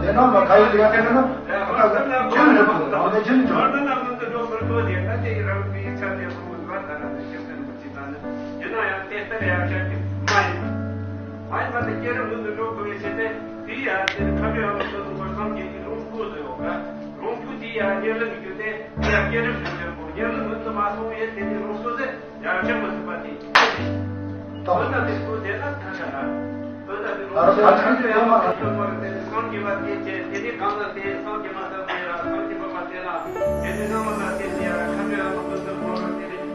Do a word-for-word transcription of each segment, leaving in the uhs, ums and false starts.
དེ་ནང་མ་ག་ཡོད་ཡ་དེ་ན་ཁྱོད་རེད་པ། རང་གི་ཁྱོད་རེད་པ། རང་གི་ཁྱོད་རེད་པ། ཡིན་ན་ཡང་དེ་ལྟར་ཡང་ཆགས་ཀྱི་མ་ཡིན། མ་ཡིན་པ་དེ་སྐྱེ་རིམ་ཀུན་ཏུ་འགྲོ་དགོས་པའི་ཆེད་དུ་དེའི་ཡང་དེ་ཁ་བའི་འོག་ཏུ་འཁོར་སངས་རྒྱས་ཀྱི་ལུང་ཁུག་ཏུ་ཡོད་པ། ལུང་ཁུག་དེའི་ཡང་གཉེར་ལམ་གྱི་རྒྱུ་དེ་དེ་ཡང་སྐྱེ་རིམ་བཞིན་དུ་གཉེར་ལམ་ཀུན་ཏུ་མ་སོང་བའི་དེ་ནི་ལུགས་སྲོལ་དེ་ཡང་ཆེན་པོ་ཟིན་པ་དེ་ཡིན། འོ་ན་དེ་སྐུ་དེ་ལ་ཐ་ཆད་ན། འོ་ན་དེ་ལུང་ཁུག་དེ་ཡང་མ་སོང་བར་དེ་ནི་སངས་རྒྱས་པ་དེ་དེ་དེ་ནི་གང་ལ་དེ་སངས་རྒྱས་མ་ཐག་དེ་ལ་སངས་རྒྱས་པ་མ་དེ་ལ་དེ་ནི་སྣང་བ་ལ་དེ་དེ་ཡང་ཁ་བའི་འོག་ཏུ་འཁོར་བ་དེ་ནི།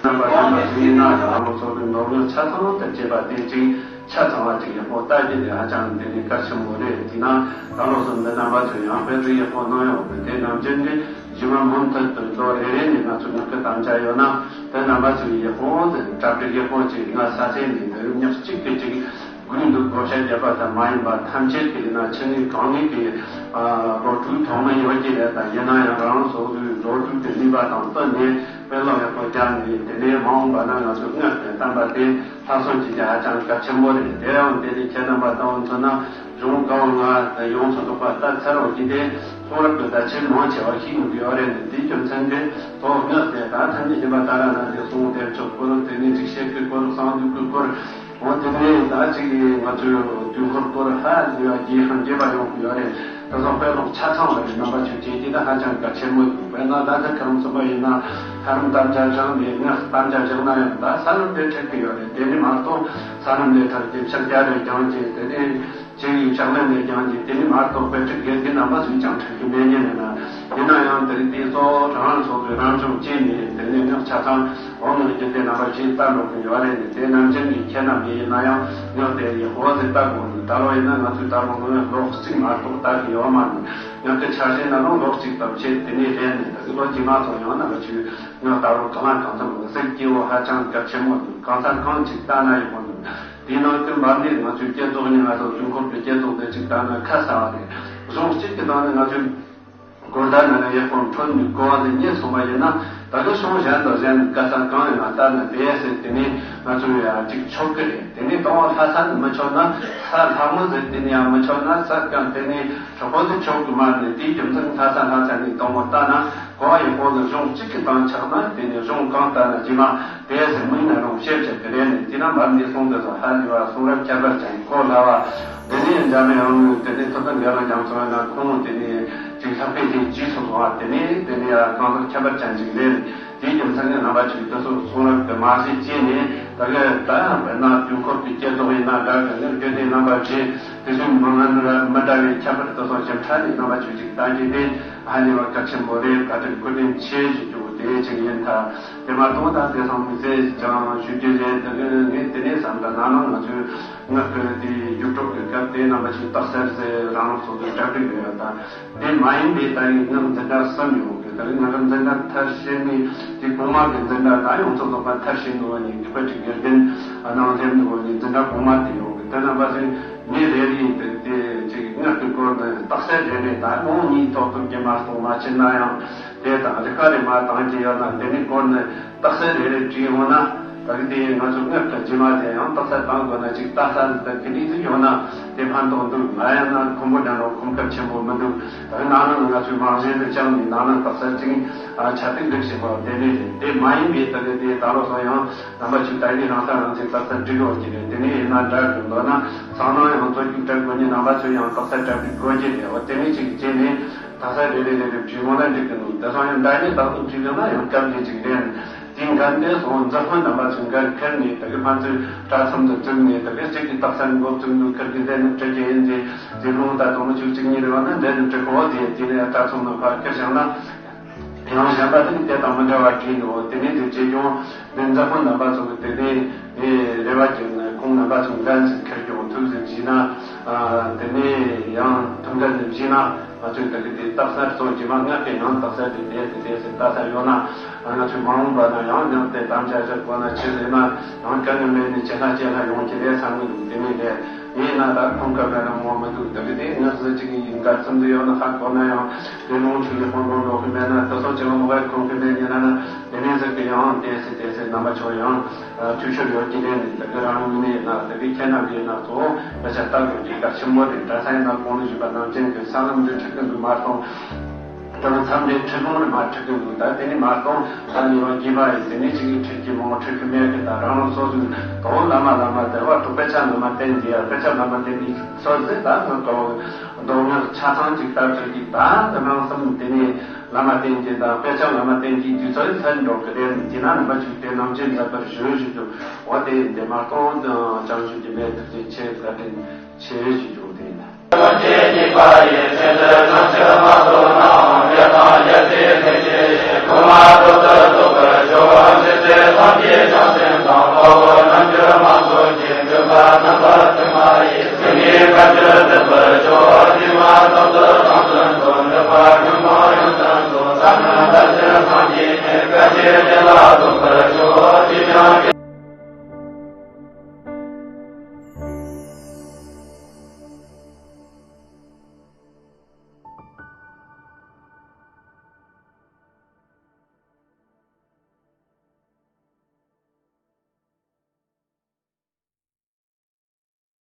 རྣམ་པ་ཡིན་ན་ཡིན་ན་རང་ཚོགས་པའི་ནོར་ལུགས་ཆ་ཚང་དུ་བྱེད་པ་དེ་གཅིག་ཆ་ཚང་བ་གཅིག་ཡག་པོ་ལྟ་རྒྱུ་དེ་ཧ་ཅང་དེ་ནི་གལ་ཆེན་པོ་རེད། དེས་ན་ད་ལོ་སོ་འདི་རྣམ་པ་ཚོས་ཡང་དཔེ་ཚོ་ཡག་པོ་གནང་ཡོང་གི། དེ་ནམ་རྒྱུན་གྱི་རྗེས་མ་མུ་མཐུད་དུ་ལོ་རེ་རེ་ནས་ང་ཚོ་ངག་གི་དམ་བཅའ་ཡོད་ན་དེ་རྣམ་པ་ཚོས་ཡག་པོ་དེ་གྲ་སྒྲིག་ཡག་པོ་བྱས། ང་ས་ཆེན་ནས་འདི་ཉག་གཅིག་གི་གཅིག་དགུན་དུ་བགོ་བཤའ་བརྒྱབ་པ་ཙམ་མ་ཡིན་པར་ཐམས་ཅད་ཀྱི་ཡིན་ན་ཕྱི་ནས་གང་ནས་ཀྱི་ལོ་དྲུག་ཐོག་མ་ཡོད་ཀྱི་རེད། ད་ཡིན་ན་ཡང་རང་སོ་སོའི་ལོ་དྲུག་གི་ནུས་པ་དང་བསྟུན་ནས་དཔེ་ཀློག་ཡག་པོ་བརྒྱབ་ནས་དེ་ནས་མ་འོངས་པ་ན་ང་ཚོ་སྔར་བསྟན་བསྟན་པ་དེ་སླར་གསོ་བྱེད་རྒྱུ་ཧ་ཅང་གལ་ཆེན་པོ་རེད། དེ་ཡང་དེ་ནས་ཁྱེད་རྣམ་པ་དང་མཚོན་ན་གཞུང་གང་ང་ཡོངས་སུ་རྫོགས་པ་ལྟ་ཚར་བ་ཞིག་དེ་གསུང་རབ་ཀྱི་ད་ཆེས་མང་ཆེ་བ་ཤེས་དགོས་ཀྱི་ཡོད་རེད། དེའི་རྒྱུ་མཚན་དེ་ཐོག་སྔར་བསྟན་ད་ཐམས་ཅད་མཁྱེན་པ་ཏཱ་ར་ནཱ་ཐའི་གསུང་དེ་ཆོས་སྐོར་དེ་ནས་རིག་བྱེད་ཀྱི་སྐོར་གསང་འདུས་ཀྱི་སྐོར། འོ་དེ་ནས་ད་ཅིག་ང་ཚོའི་དུས་འཁོར་སྐོར་ཧ་ལས་པ་རྒྱས་ཤིང་རྒྱས་པ་ཡོང་གི་ཡོད་རེད། ད་སོགས་དཔེ་ཀློག་ཆ་ཚང་བ་རེད། རྣམ་པ་ཚོས་བྱེད་ཀྱི་ད་ཧ་ཅང་གལ་ཆེན་པོ་འདུག་དཔེར་ན་ད་ལྟ་ཁ་རམ་གསུམ་པ་ཡིན་ན་ཁ་རམ་དམ་བཅའ་བཞག་ནས་སྔགས་དམ་བཅའ་བཞག་ན་ཡང་ད་ས་ལམ་དེ་འཁྲིད་ཀྱི་ཡོད་རེད། དེ་ནི་མ་གཏོགས་ས་ལམ་ལས་ཐར་གྱི་ཕྱག་རྒྱ་རེ་སྦྱངས་ཀྱི་དེ་ནས་ཅིག་ཕྱག་ལེན་ལས་ཀྱང་ཅིག་དེ་ནི་མ་གཏོགས་དཔེ་ཁྲིད་དགེ་རྒན་རྣམ་པ་ཚོས་ཀྱང་ཁྲིད་རྒྱུ་མེད་ཉེན་མེད་ན། ཡིན་ན་ཡང་དེ་རིགས་དེ་གཙོ་བོ་རང་རང་སོ་སོའི་རང་སྦྱོང་བྱས་ནས་དེ་ནས་སྔགས་ཆ་ཚང་འོག་ནས་རྒྱུད་སྡེ་རྣམ་པ་བཞིའི་ལྟ་འགྲོ་གི་ཡོད་རེད། ནས་དེ་ནམ་རྒྱུན་གྱི་ཁྱེད་རྣམས་ཡིན་ན་ཡང་སྔགས་དེ་ཡི་ཧོ་ཟེར་ལྟ་དགོས་ནས། ད་ལོ་ཡིན་ན་ང་ཚོས་ལྟ་དགོས་ནོ་ཡང་ལོ་གཅིག་མ་གཏོགས་ལྟ་གི་ཡོད་མ་རེད། སྔགས་ཀྱི་ཆ་ཤས་ན་རང་ལོ་གཅིག་ཙམ་བྱས་དེ་ནས་རན་ནས་ད་གི་ལོ་རྗེས་མ་སོང་ཡང་ན་ང་ཚོས་སྔགས་ལྟ་བུ་གང་ལ་གང་འཚམ་གི་སེམས་སྐྱེ་བོ་ཧ་ཅང་གལ་ཆེན་མོ་འདུག་གང་ས་གང་ཅིག་ལྟ་ན་ཡག་པོ་འདུག་དེའི་ནང་དུ་འབབ་ནས་ང་ཚོའི་བསྐྱེད་རྫོགས་གཉིས་ང་ཚོ་དུས་འཁོར་གྱི་བསྐྱེད་རྫོགས་དེ་གཅིག་ལྟ་ན་ཁ་ས་བ་རེད། གཞུང་གཅིག་གི་ནང་ནས་ང་ཚོས་གོ་བརྡ་ན་ནས་ཡག་པོ་འཕྲོད་ནས་གོ་བ་འདི་རྙེད་སོང་བ་ཡིན་ན། ད་གི་གཞུང་གཞན་དང་གཞན་ག་ས་གང་ཡིན་ན་ལྟ་ན་བདེ་ཟེར་དེ་ནས་ང་ཚོས་ཡང་གཅིག་ཆོག་གི་རེད། དེ་ནས་དང་པོ་ལྷ་ས་ནས་མི་ཆོག་ན་ས་ལྷ་མོ་ཟེར་དེ་ནས་ཡང་མི་ཆོག་ན་ས་གང་དེ་ནས་གྲོགས་པོ་ཟེར་ཆོག་གི་མ་རེད། དེའི་རྒྱུ་མཚན་ལྷ་ས་ལྷ་ས་ནས་དང་པོ་ལྟ་ན། གོ་བ་ཡག་པོ་ལ་གཞུང་གཅིག་གི་སྟེང་ཆགས་ན་དེ་ནས་གཞུང་གང་ལྟ་ན་རྗེས་མ་དེ་ཟེར་མིང་ན་རུང་ཤེས་བྱེད་ཀྱི་རེད། ནས་དེ་ན་མར་འདི་གསུང་དེ་ཚོ་ཧ་ལས་པ་གསུང་རབ་ཁྱད་པར་ཅན་གོ་སླ་བ་དེ་ནས་འཇམ་དབྱངས་དེ་ནས་ཐུབ་བསྟན་རྒྱལ་བ་རྒྱ་མཚོ་ཡིན་ན་ཁོང་དེ་ནས་ཅིག་ལྷག་པའི་དེ་རྗེས་སུ་བཟུང་བ་དེ་ནས་དེ་ནས་ཡང་གང་ལྟར་ཁྱད་པར་ཅན་ཅིག་རེད། དེའི་རྒྱུ་མཚན་ནི་རྣམ་པ་ཚོས་དེ་ཚོ་གསུང་རབ་ཀྱི་མ་གཞི་བཅད་ནས་ད་གི་ད་ཡང་དཔེར་ན་དུས་འཁོར་གྱི་བསྐྱེད་རྫོགས་ཡིན་ན་འདྲ་གི་ནི་དགེ་ལྡན་རྣམ་པ་བཞི་དེ་ཚོའི་མི་ངན་ར་མི་འདྲ་བའི་ཁྱད་པར་དེ་ཚོ་ཞིབ་ཕྲ་ནས་རྣམ་པ་ཚོས་ཅིག་ལྟ་རྒྱུ་དེ། ཧ་ལས་པ་གལ་ཆེན་པོ་རེད། བཀའ་དྲིན་སྐུ་དྲིན་ཆེ་ཞུ་རྒྱུ་དེ་ཅིག་ཡིན། ད་དེ་མ་གཏོགས་ད་དེང་སང་མི་ཚེ་ཅང་ཞུ་རྒྱུ་རེད། དེ་གི་ངས་དེ་ནས་བསམ་ད་ན་ནང་ང་ཚོའི་སྔགས་ཀྱི་དེ་ཡིག་གྲོགས་ཀྱི་སྐབས་དེ་རྣམ་པ་ཞིག་རྟགས་གསལ་ཟེར་རང་སོ་སོའི་གྲ་སྒྲིག་ཡོད་ཡ། ད་དེ་མ་ཡིན་པའི་ད་ཡིག་སྔགས་འཛིན་གྲྭ་གསུམ་ཡོད་གི། ད་རིང་སྔགས་འཛིན་གྲྭ་མཐར་ཕྱིན་ནས་དེ་གོང་མ་གི་འཛིན་གྲྭ་ད་ཡོངས་སུ་རྫོགས་པ་མཐར་ཕྱིན་འདུག་བ་ནི་གི་པ་ཅིག་དགེ་རྒན་ནང་སླེབས་འདུག་བ་ནི་འཛིན་གྲྭ་གོང་མ་དེ་ཡོད་གི། དེ་རྣམ་པ་ཚོས། མི་རེ་རེས་དེ་དེ་ཅིག་སྔགས་ཀྱི་སྐོར་ནི་རྟགས་གསལ་རེ་རེ་དང་ལུང་གཉིས་ཐོག་ཏུ་སྐྱེལ་མ་གཏོགས་མ་བྱས་ན་ཡང་དེ་དང་རི་ཁ་རེ་མ་བཏང་གི་ཡོད་ན་དེ་ནི་སྐོར་ནི་རྟགས་གསལ་རེ་རེ་བྲིས་འོང་ན་ ད་གི་དེ་ང་ཚོ་སྔར་དང་རྗེས་མ་དེ་ཡང་རྟགས་གསལ་བཏང་དགོས་ན་ཅིག་ལྟ་ས་འདི་ལྟར་གི་ནས་ཅིག་ཡོང་ན་དེ་ཕན་ཐོགས་འདུག་ང་ཡང་ན་ཁོམ་པ་འདྲ་ནོ་ཁོམ་སྐབས་ཆེན་པོ་མི་འདུག་ད་གི་ནང་ན་ང་ཚོའི་མང་གཞི་དུ་བཅངས་ནས་ནང་ན་རྟགས་གསལ་ཅིག་ཆ་ཏིག་འདུག་བྱེད་པ་དེ་ནས་རེད། དེ་མ་ཡིན་པའི་ད་གི་དེ་ད་ལོ་སོང་ཡང་རྣམ་པ་ཅིག་ད་གི་རང་ས་རང་ཚིག་རྟགས་གསལ་འགྲིག་ཡོང་གི་རེད། དེ་ནས་ཡིན་ན་འདྲ་གི་མདོར་ན་སང་ནང་ཡང་གཙོ་རྒྱུག་སྤྲད་དགོས་ནས་རྣམ་པ་ཚོས་ཡང་རྟགས་གསལ་སྤྲད་དགོས་ཀྱི་རེད། འོ་དེ་ནས་ཅིག་བྱས་ནས། ད་ས་རེ་རེ་རེ་རེ་བྲིས་འོང་ན་འགྲིག་གི་འདུག་དེ་སང་ཡང་འདྲ་ནི་ཏག་ཏག་བྲིས་ཡོང་ན་ཡང་སྐབས་འདི་ཅིག་རེད། དེ་འགན་དེ་སོང་མཛུབ་སྟོན་རྣམ་པ་ཚོས་འགན་འཁུར་ནས་ད་གི་ཕན་ཚུན་དྲ་ཚོམ་དུ་བཙུགས་ནས་ད་གི་གཅིག་གིས་རྟགས་གསལ་འགོ་བཙུགས་འདུག་ཁུར་གི་ཟེར་ནས་འབྲི་རྒྱུ་ཡིན་ཟེར་ཟེར་ལུང་ད་དུང་ཆུ་གཅིག་གཉིས་རེ་བ་ན་འདྲ་ནི་འབྲི་གོ་ཟེར་དེ་ནས་དྲ་ཚོམ་ནང་ཕར་ཁུར་བཞག་ན། ཡང་གཞན་པ་དེ་ནི་དེ་དང་མི་འདྲ་བ་བྲིས་འདུག་དེ་ནས་དེ་བྱེད་ཀྱང་མི་མཛུབ་སྟོན་རྣམ་པ་ཚོ་གི་དེ་ནས་རེ་བ་བྱུང་ནས་ཁོང་རྣམ་པ་ཚོ་འགན་ཟིག་འཁུར་ཀྱང་ཐུགས་ཟིག་བཞེས་ན། དེ་ནས་ཡང་ཐུགས་འགན་ཟིག་བཞེས་ན། ང་ཚོས་ད་གི་དེ་རྟགས་གསལ་སོགས་རྗེས་མ་སྔར་གྱི་ཡང་རྟགས་གསལ་དེ་དེ་དེ་དེ་ཟེར་ལྟ་ས་ཡོད་ན། ང་ཚོས་མ་འོངས་པ་ན་ཡང་ཡང་དེ་དམ་བཅའ་བཞག་དགོས་ན་ཆེ་ཟེར་ན་ཡང་ག་ནས་མེད་ནས་ཇེ་ལྷག་ཇེ་ལྷག་ཡོང་གི་རེད་བསམ་གི་འདུག་དེ་མིན་རེད། ཡིན་ན་ད་ཁོང་སྐབས་ལ་ན་མོ་མི་འདུག་ད་གི་དེ་ངས་ཟེར་གཅིག་ཡིན་ག་ཚུམ་དུ་ཡོད་ན་ཧ་གོ་ན་ཡང་དེ་ལུང་ཆུ་ལི་ཧོང་ལོང་འགྲོ་གི་མེད་ན་ད་སོ་ཅི་ལོ་མོ་བའི་ཁོང་གི་མེད་ཉེ་ན་ན་དེ་ནས་ཟེར་གི་ཡང་དེ་ཟེར་དེ་ཟེར་རྣམ་པ་ཆོ་ཡང་། འཐུས་ཤོར་ཡོད་ཀྱི་རེད། ནི་ད་གི་རང་ལུགས་ནས་ཡིན་ན་ད་གི་ཁྱེད་རྣམས་ཀྱིས་ན་གཙོ་བོ་དཔེ་ཆ་ལྟ་དགོས་ཀྱི་གལ་ཆེན་པོ་རེད། གྲྭ་ས་ཡིན་ན་གོང་ལ་ཞུས་པ་ནང་བཞིན་གྱི་ས་ལམ་འདི་ཁྲིད་ཀྱི་འདུག་མ་གཏོང་། ད་ནི་མཚམས་རེ་ཁྲིད་ལུང་རེ་མ་ཁྲིད་ཀྱི་འདུག་ད་དེ་ནི་མ་གཏོང་ད་ནི་བ་དགེ་བ་ཡིན་དེ་ནི་ཅིག་གིས་ཁྲིད་ཀྱི་མང་ཁྲིད་ཀྱི་མེད་ཀྱི་ད་རང་རང་སོ་སོའི་དོན་བླ་མ་བླ་མ་དེ་བ་དུ་དཔེ་ཆ་བླ་མ་བསྟན་གྱི་ཡ་དཔེ་ཆ་བླ་མ་བསྟན་གྱི་སོ་ཟེར་ད་ང་གོ་མདོ་སྔགས་ཆ་ཚང་ཅིག་ལྟ་ཁྲིད་ཀྱི་ད་ང་རང་སེམས་དེ་ནི། བླ་མ་བསྟེན་གྱི་དང་དཔེ་ཆ་བླ་མ་བསྟེན་གྱི་དུས་ཚོད་ཚར་འགྲོ་གི་རེད། དེ་ན་རྣམ་པ་ཅིག་དེ་ནམ་རྒྱུན་མཛད་པར་ཞུ་ཞུ་རྒྱུ་འོ་དེ་འདི་མ་གཏོང་བྱང་ཆུབ་ཀྱི་མེ་ཐུབ་ཅིང་ཆེ་བཀའ་དྲིན་ཆེ་ཞུ་རྒྱུ་དེ་ཡིན།